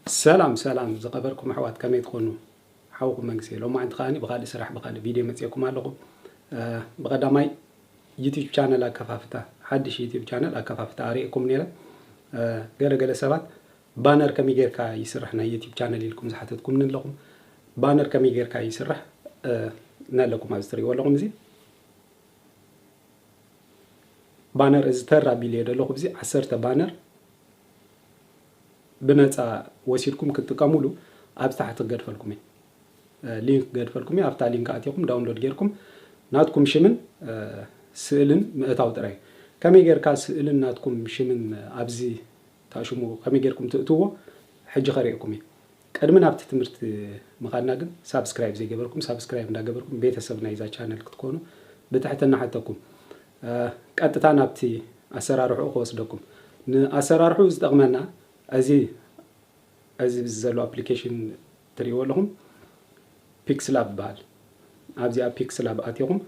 ሰላም ሰላም ዝኸበርኩም ኣሕዋት፣ ከመይ ትኾኑ? ሓውኩም መንግስቲ። ሎማዓንቲ ከኣኒ ብኻልእ ስራሕ ብኻልእ ቪድዮ መፅኤኩም ኣለኹ። እ፣ ብቐዳማይ ዩቲዩብ ቻነል ኣከፋፍታ፣ ሓድሽ ዩቲዩብ ቻነል ኣከፋፍታ ኣርእየኩም ነይረ። እ፣ ገለ ገለ ሰባት ባነር ከመይ ጌርካ ይስራሕ ናይ ዩቲዩብ ቻነል ኢልኩም ዝሓተትኩምኒ ኣለኹም። ባነር ከመይ ጌርካ ይስራሕ፣ እ፣ ነለኩም ኣብዚ ትርእይዎ ኣለኹም። እዚ ባነር እዚ ተራ ቢልዮ ዘለኹ፣ እዚ ዓሰርተ ባነር ብነፃ ወሲድኩም ክትጥቀሙሉ ኣብ ታሕቲ ክገድፈልኩም እየ። እ፣ ሊንክ ክገድፈልኩም እየ። ኣብታ ሊንክ ኣቲኹም ዳውንሎድ ጌርኩም ናትኩም ሽምን፣ እ፣ ስእልን ምእታው ጥራይ። ከመይ ጌርካ ስእልን ናትኩም ሽምን ኣብዚ ታሽሙ ከመይ ጌርኩም ትእትዎ ሕጂ ከርእየኩም እየ። ቅድሚ ናብቲ ትምህርቲ ምኻድና ግን ሳብስክራይብ ዘይገበርኩም ሳብስክራይብ እንዳገበርኩም ቤተሰብ ናይዛ ቻነል ክትኮኑ ብትሕትና ሓተኩም። እ፣ ቀጥታ ናብቲ ኣሰራርሕኡ ክወስደኩም። ንኣሰራርሕኡ ዝጠቕመና እዚ፣ እዚ ዘሎ ኣፕሊኬሽን ትርእይዎ ኣለኹም፣ ፒክስላብ ይበሃል። ኣብዚኣ ፒክስላብ ኣቲኹም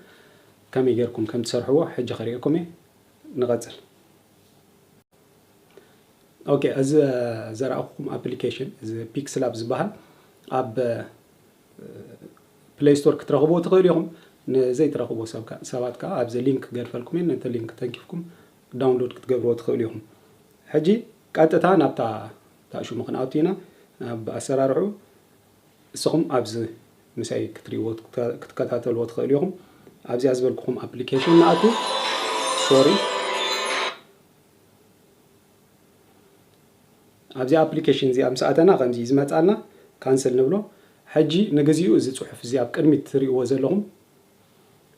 ከመይ ጌርኩም ከም ትሰርሕዎ ሕጂ ከርእየኩም እየ። ንቐጽል። ኦኬ፣ እዚ ዘረኣኹኹም ኣፕሊኬሽን፣ እዚ ፒክስላብ ዝበሃል፣ ኣብ ፕሌይ ስቶር ክትረኽብዎ ትኽእሉ ኢኹም። ንዘይትረኽብዎ ሰብ ከ-፣ ሰባት ከኣ ኣብዚ ሊንክ ክገድፈልኩም እየ፣ ነቲ ሊንክ ተንኪፍኩም ዳውንሎድ ክትገብርዎ ትኽእሉ ኢኹም። ሕጂ ቀጥታ ናብታ ታሽሙ ክንኣቱ ኢና። ኣብ ኣሰራርሑ እስኹም ኣብዚ ምሳይ ክትርእይዎ፣ ክትከታተልዎ ትኽእሉ ኢኹም። ኣብዚኣ ዝበልኩኹም ኣፕሊኬሽን ንኣቱ። ሶሪ። ኣብዚኣ ኣፕሊኬሽን እዚኣ ምስ ኣተና ከምዚ እዩ ዝመጻልና፣ ካንስል ንብሎ። ሕጂ ንግዚኡ እዚ ጽሑፍ እዚ ኣብ ቅድሚት ትርእይዎ ዘለኹም፣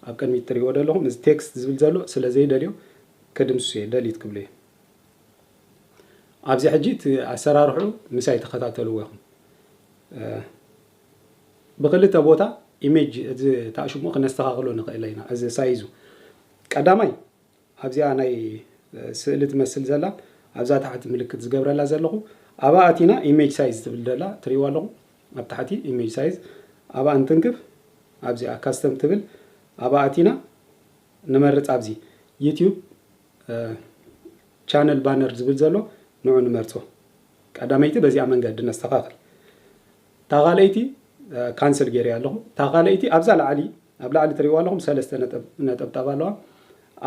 ኣብ ቅድሚት ትርእይዎ ዘለኹም እዚ ቴክስት ዝብል ዘሎ ስለ ዘይደልዮ ክድምስሶ እየ፣ ደሊት ክብሎ እየ። ኣብዚ ሕጂ እቲ ኣሰራርሑ ምሳይ ተኸታተልዎ ኢኹም። እ፣ ብክልተ ቦታ ኢሜጅ እዚ ታሽሙ ክነስተኻኽሎ ንኽእል ኢና፣ እዚ ሳይዙ። ቀዳማይ ኣብዚኣ ናይ፣ እ፣ ስእሊ ትመስል ዘላ፣ ኣብዛ ታሕቲ ምልክት ዝገብረላ ዘለኹ፣ ኣብኣ ኣቲና ኢሜጅ ሳይዝ ትብል ዘላ ትርእይዋ ኣለኹም። ኣብ ታሕቲ ኢሜጅ ሳይዝ፣ ኣብኣ እንትንክፍ፣ ኣብዚኣ ካስተም ትብል፣ ኣብኣ ኣቲና ንመርጽ። ኣብዚ ዩቲዩብ፣ እ፣ ቻነል ባነር ዝብል ዘሎ ንዑ ንመርጾ። ቀዳመይቲ በዚኣ መንገዲ ነስተኻኽል። እታ ካልኣይቲ፣ እ፣ ካንስል ገይረያ ኣለኹ። እታ ካልኣይቲ ኣብዛ ላዕሊ፣ ኣብ ላዕሊ ትርእይዋ ኣለኹም ሰለስተ ነጠብ-፣ ነጠብጣብ ኣለዋ።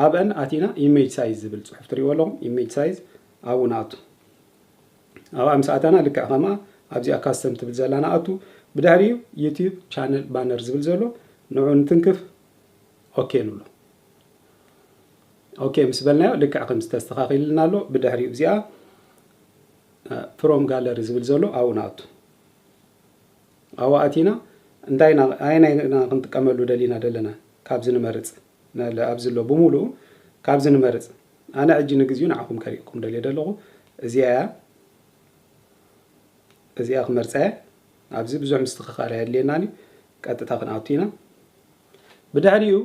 ኣብአን ኣቲና ኢሜጅ ሳይዝ ዝብል ጽሑፍ ትርእይዎ ኣለኹም። ኢሜጅ ሳይዝ ኣብኡ ንኣቱ። ኣብኣ ምስ ኣተና ልክዕ ከምኣ ኣብዚኣ ካስተም ትብል ዘላ ንኣቱ። ብድሕሪኡ ዩቲዩብ ቻነል ባነር ዝብል ዘሎ ንዑ እንትንክፍ ኦኬ ንብሎ። ኦኬ ምስ በልናዮ ልክዕ ከም ዝተስተኻኺልና ኣሎ። ብድሕሪኡ እዚኣ፣ እ፣ ፍሮም ጋለሪ ዝብል ዘሎ ኣብኡ ንኣቱ። ኣብኡ ኣቲና እንታይ ኢና፣ ኣየናይ ኢና ክንጥቀመሉ ደሊና ደለና ካብዚ ንመርጽ። ናለ ኣብዚ ኣሎ ብምሉኡ ካብዚ ንመርጽ። ኣነ ሕጂ ንግዚኡ ንዓኹም ከርእየኩም ደልየ ደለኹ። እዚኣ እያ። እዚኣ ክመርጻ እየ። ኣብዚ ብዙሕ ምስትኽኻል ኣየድልየናን እዩ። ቀጥታ ክንኣቱ ኢና። ብድሕሪኡ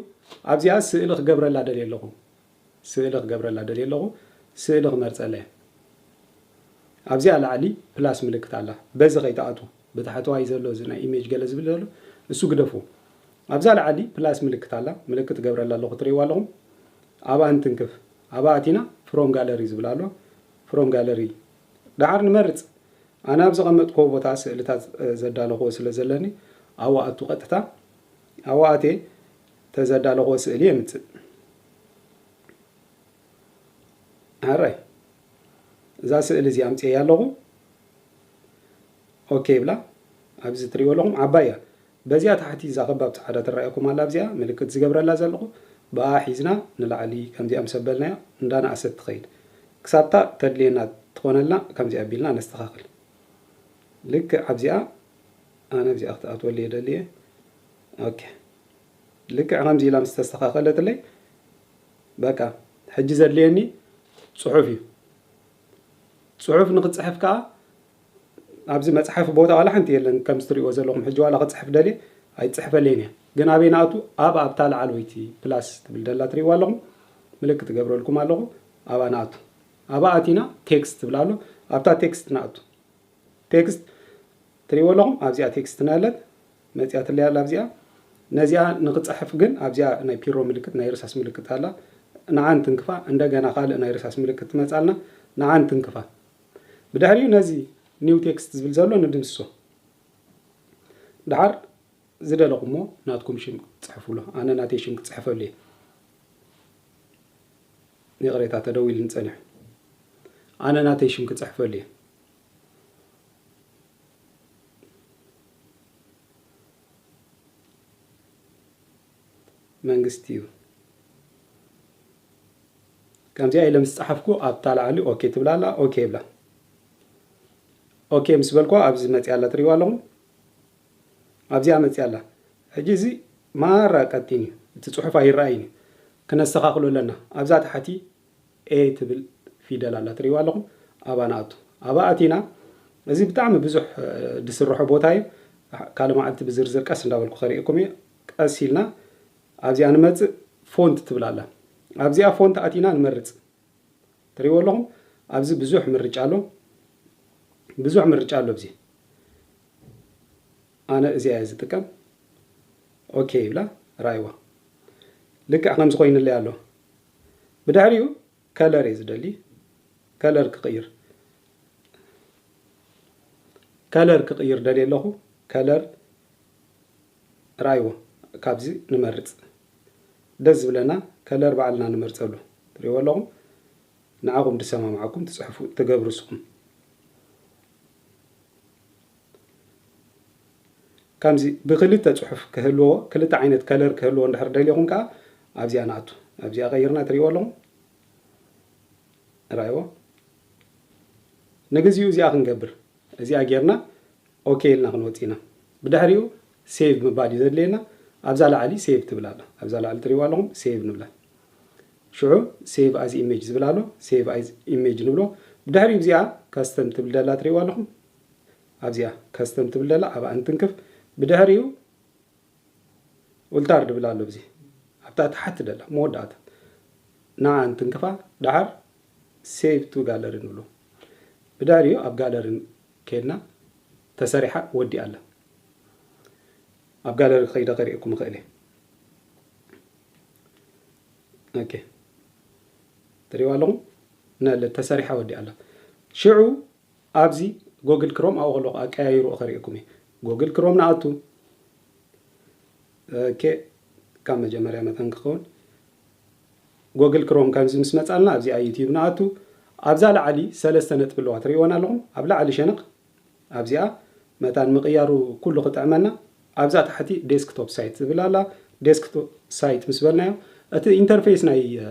ኣብዚኣ ስእሊ ክገብረላ ደልየ ኣለኹ። ስእሊ ክገብረላ ደልየ ኣለኹ። ስእሊ ክመርጸላ እየ። ኣብዚኣ ላዕሊ ፕላስ ምልክት ኣላ። በዚ ከይትኣትዉ። ብታሕተዋይ ዘሎ እዚ ናይ ኢሜጅ ገለ ዝብል ዘሎ፣ እሱ ግደፉ። ኣብዛ ላዕሊ ፕላስ ምልክት ኣላ። ምልክት እገብረላ ኣለኹ፣ ትርእይዋ ኣለኹም። ኣብኣ እንትንክፍ። ኣብኣ ኣቲና ፍሮም ጋለሪ ዝብል ኣሎ። ፍሮም ጋለሪ። ደሓር ንመርጽ። ኣነ ኣብ ዘቐመጥክዎ ቦታ ስእልታት፣ እ፣ ዘዳለኽዎ ስለ ዘለኒ፣ ኣብኡ ኣቱ ቀጥታ። ኣብኡ ኣትየ ተዘዳለኽዎ ስእሊ የምጽእ። ሕራይ። እዛ ስእሊ እዚኣ ኣምጽኤያ ኣለኹ። ኦኬ ይብላ። ኣብዚ ትርእይዎ ኣለኹም ዓባይ እያ። በዚኣ ታሕቲ እዛ ከባብ ጻዕዳ ትረኣየኩም ኣላ፣ ኣብዚኣ ምልክት ዝገብረላ ዘለኹ፣ ብኣ ሒዝና ንላዕሊ ከምዚኣ ምስ ኣበልናዮ እንዳነኣሰት ትኸይድ። ክሳብታ ተድልየና ትኾነልና ከምዚኣ ኣቢልና ነስተኻኽል። ልክዕ ኣብዚኣ፣ ኣነ ኣብዚኣ ክትኣትወሉ እየ ደልየ። ኦኬ። ልክዕ ከምዚ ኢላ ምስ ተስተኻኸለትለይ፣ በቃ፣ ሕጂ ዘድልየኒ ጽሑፍ እዩ። ጽሑፍ ንኽጽሕፍ ከኣ፣ ኣብዚ መጽሓፊ ቦታ ዋላ ሓንቲ የለን፣ ከምዚ ትርእይዎ ዘለኹም። ሕጂ ዋላ ክጽሕፍ ደልየ፣ ኣይትጽሕፈለይን እያ። ግን ኣበይ ንኣቱ? ኣብ፣ ኣብታ ላዕለወይቲ ፕላስ ትብል ደላ ትርእይዋ ኣለኹም? ምልክት እገብረልኩም ኣለኹ። ኣብኣ ንኣቱ። ኣብኣ ኣቲና ቴክስት ትብል ኣሎ። ኣብታ ቴክስት ንኣቱ። ቴክስት ትርእይዎ ኣለኹም? ኣብዚኣ ቴክስት ናለት መጺኣትለይ ኣላ ኣብዚኣ። ነዚኣ ንኽጽሕፍ ግን ኣብዚኣ ናይ ፒሮ ምልክት፣ ናይ ርሳስ ምልክት ኣላ። ንዓን ትንክፋ። እንደገና ካልእ ናይ ርሳስ ምልክት ትመጻልና። ንዓን ትንክፋ። ብድሕሪኡ ነዚ new text ዝብል ዘሎ ንድምስሶ። ደሓር ዝደለኹሞ ናትኩም ሽም ክጽሕፉሉ። ኣነ ናተይ ሽም ክጽሕፈሉ እየ። ይቕሬታ፣ ተደዊሉኒ ጸኒሑ። ኣነ ናተይ ሽም ክጽሕፈሉ እየ። መንግስቲ እዩ። ከምዚኣ ኢለ ምስ ጸሓፍኩ ኣብታ ላዕሊ ኦኬ ትብላ ኣላ። ኦኬ ይብላ። ኦኬ ምስ በልኳ ኣብዚ መጽያ ኣላ፣ ትሪእዋ ኣለኹም። ኣብዚኣ መጽያ ኣላ። ሕጂ እዚ ማራ ቀጢን እዩ። እቲ ጽሑፍ ኣይረኣይን እዩ። ክነስተኻኽሎ ኣለና። ኣብዛ ታሕቲ ኤ ትብል ፊደል ኣላ፣ ትሪእዋ ኣለኹም። ኣብኣ ንኣቱ። ኣብኣ ኣቲና፣ እዚ ብጣዕሚ ብዙሕ፣ እ፣ ዝስርሖ ቦታ እዩ። ካልእ መዓልቲ ብዝርዝር ቀስ እንዳበልኩ ከርእየኩም እየ። ቀስ ኢልና ኣብዚኣ ንመጽእ፣ ፎንት ትብል ኣላ። ኣብዚኣ ፎንት ኣቲና ንመርጽ። ትሪእዎ ኣለኹም፣ ኣብዚ ብዙሕ ምርጫ ኣሎ። ብዙሕ ምርጫ ኣሎ ኣብዚ። ኣነ እዚኣ እየ ዝጥቀም። ኦኬ ይብላ፣ ራእይዋ። ልክዕ ከምዚ ኮይኑለይ ኣሎ። ብድሕሪኡ ከለር እየ ዝደሊ። ከለር ክቕይር፣ ከለር ክቕይር ደልየ ኣለኹ። ከለር ራእይዎ፣ ካብዚ ንመርጽ። ደስ ዝብለና ከለር ባዕልና ንመርጸሉ። ትሪእዎ ኣለኹም፣ ንዓኹም ዝሰማምዓኩም ትጽሕፉ፣ ትገብሩ ንስኹም። ከምዚ ብክልተ ጽሑፍ ክህልዎ፣ ክልተ ዓይነት ከለር ክህልዎ እንድሕር ደሊኹም ከኣ ኣብዚኣ ንኣቱ። ኣብዚኣ ቀይርና፣ ትሪእዎ ኣለኹም። ራእይዎ። ንግዚኡ እዚኣ ክንገብር። እዚኣ ጌርና ኦኬ ኢልና ክንወጽእ ኢና። ብድሕሪኡ ሴቭ ምባል እዩ ዘድልየና። ኣብዛ ላዕሊ ሴቭ ትብል ኣላ። ኣብዛ ላዕሊ ትሪእዋ ኣለኹም፣ ሴቭ ንብላ። ሽዑ ሴቭ ኣዝ ኢሜጅ ዝብል ኣሎ። ሴቭ ኣዝ ኢሜጅ ንብሎ። ብድሕሪኡ እዚኣ ካስተም ትብል ደላ ትሪእዋ ኣለኹም። ኣብዚኣ ካስተም ትብል ደላ ኣብኣ እንትንክፍ። ብድሕሪኡ ኡልታር ድብል ኣሎ። እዚ ኣብታ ታሕቲ ደላ መወዳእታ ንዓ እንትንክፋ፣ ደሓር ሴቭ ቱ ጋለሪ ንብሎ። ብድሕሪኡ ኣብ ጋለሪ ከድና፣ ተሰሪሓ ወዲኣ ኣላ። ኣብ ጋለሪ ክኸይደ ከርእየኩም እኽእል እየ። ኦኬ፣ ትሪእዋ ኣለኹም? ነለ ተሰሪሓ ወዲኣ ኣላ። ሽዑ ኣብዚ ጎግል ክሮም ኣብኡ ከለኹ ኣቀያይሩ ከርእየኩም እየ። ጎግል ክሮም ንኣቱ። ኦኬ፣ ካብ መጀመርያ መታን ክኸውን። ጎግል ክሮም ከምዚ ምስ መጻልና ኣብዚኣ ዩቲዩብ ንኣቱ። ኣብዛ ላዕሊ ሰለስተ ነጥቢ ኣለዋ፣ ትርእይወን ኣለኹም? ኣብ ላዕሊ ሸነኽ ኣብዚኣ መታን ምቕያሩ ኩሉ ክጥዕመና። ኣብዛ ታሕቲ ዴስክቶፕ ሳይት ዝብል ኣላ። ዴስክቶፕ ሳይት ምስ በልናዮ፣ እቲ ኢንተርፌስ ናይ፣ እ፣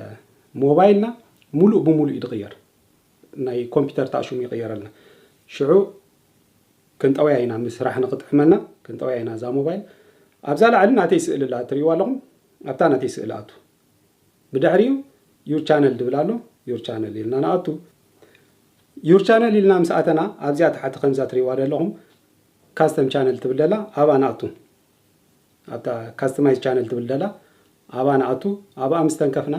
ሞባይልና ሙሉእ ብሙሉእ እዩ ዝቕየር። ናይ ኮምፒውተር ታእሹም ይቕየረልና። ሽዑ ክንጠውያ ኢና፣ ምስ ስራሕ ንክጥዕመና ክንጠውያ ኢና እዛ ሞባይል። ኣብዛ ላዕሊ ናተይ ስእሊ ኣላ፣ ትርእይዋ ኣለኹም? ኣብታ ናተይ ስእሊ ኣቱ። ብድሕሪኡ ዩር ቻነል ድብል ኣሎ። ዩር ቻነል ኢልና ንኣቱ። ዩር ቻነል ኢልና ምስ ኣተና፣ ኣብዚኣ ታሕቲ ከምዛ ትርእይዋ ዘለኹም ካስተም ቻነል ትብል ደላ፣ ኣብኣ ንኣቱ። ኣብታ ካስተማይዝ ቻነል ትብል ደላ፣ ኣብኣ ንኣቱ። ኣብኣ ምስ ተንከፍና፣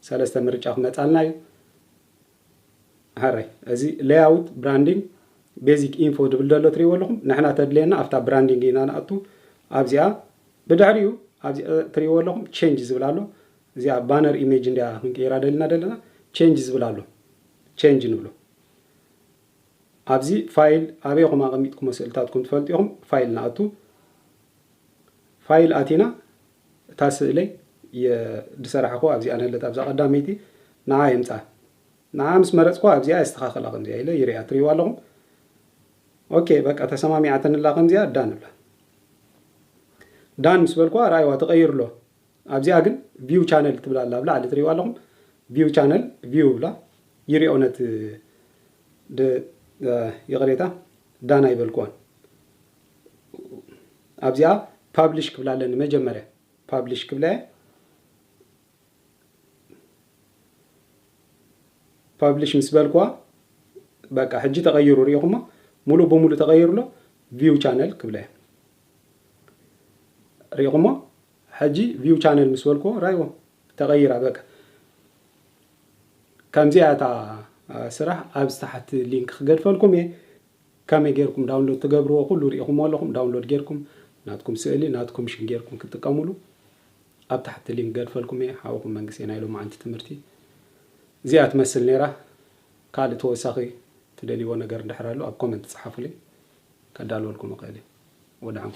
ሰለስተ ምርጫ ክመጻልና እዩ። ሃራይ፣ እዚ ሌይኣውት፣ ብራንዲንግ፣ ቤዚክ ኢንፎ ድብል ደሎ ትርእይዎ ኣለኹም። ንሕና ተድልየና ኣብታ ብራንዲንግ ኢና ንኣቱ። ኣብዚኣ ብድሕሪኡ፣ ኣብዚ ትርእይዎ ኣለኹም፣ ቼንጅ ዝብል ኣሎ። እዚኣ ባነር ኢሜጅ እንዲያ ክንቅይራ ደሊና ደለና፣ ቼንጅ ዝብል ኣሎ። ቼንጅ ንብሎ። ኣብዚ ፋይል ኣበይኹም ኣቐሚጥኩሞ ስእልታትኩም ትፈልጡ ኢኹም። ፋይል ንኣቱ። ፋይል ኣቲና፣ እታ ስእለይ የ-፣ ዝሰራሕኩ ኣብዚኣ ነለት፣ ኣብዛ ቀዳመይቲ ንዓ የምጻ። ንዓ ምስ መረጽኩ ኣብዚኣ የስተኻኽላ፣ ከምዚኣ ኢለ ይሪኣ፣ ትርእይዋ ኣለኹም። ኦኬ፣ በቃ ተሰማሚዓትንላ ከምዚኣ፣ ዳን ንብላ። ዳን ምስ በልኩዋ፣ ራእይዋ ተቐይሩ ኣሎ። ኣብዚኣ ግን ቪው ቻነል ትብል ኣላ፣ ኣብ ላዕሊ ትርእይዋ ኣለኹም። ቪው ቻነል፣ ቪው ብላ፣ ይሪኦ ነቲ ድ-፣ እ፣ ይቕሬታ፣ ዳን ኣይበልኩዋን። ኣብዚኣ ፓብሊሽ ክብላ ኣለኒ መጀመርያ። ፓብሊሽ ክብላ እየ። ፓብሊሽ ምስ በልኩዋ፣ በቃ ሕጂ ተቐይሩ ርኢኹሞ፣ ሙሉእ ብሙሉእ ተቐይሩ ኣሎ። ቪው ቻነል ክብላ እየ። ርኢኹሞ፣ ሕጂ ቪው ቻነል ምስ በልኩዎ፣ ራእይዎ፣ ተቐይራ በቃ። ከምዚኣ እታ፣ አ፣ ስራሕ ኣብዚ ታሕቲ ሊንክ ክገድፈልኩም እየ። ከመይ ጌርኩም ዳውንሎድ ትገብርዎ ኩሉ ርኢኹሞ ኣለኹም። ዳውንሎድ ጌርኩም ናትኩም ስእሊ፣ ናትኩም ሽም ጌርኩም ክትጥቀሙሉ ኣብ ታሕቲ ሊንክ ገድፈልኩም እየ። ሓውኹም መንግስቴ ናይ ሎማዓንቲ ትምህርቲ እዚኣ ትመስል ነይራ። ካልእ ተወሳኺ ትደልይዎ ነገር እንድሕር ኣሎ ኣብ ኮመንት ጸሓፉለይ፣ ከዳልወልኩም እኽእል እየ። ወድሓንኩም።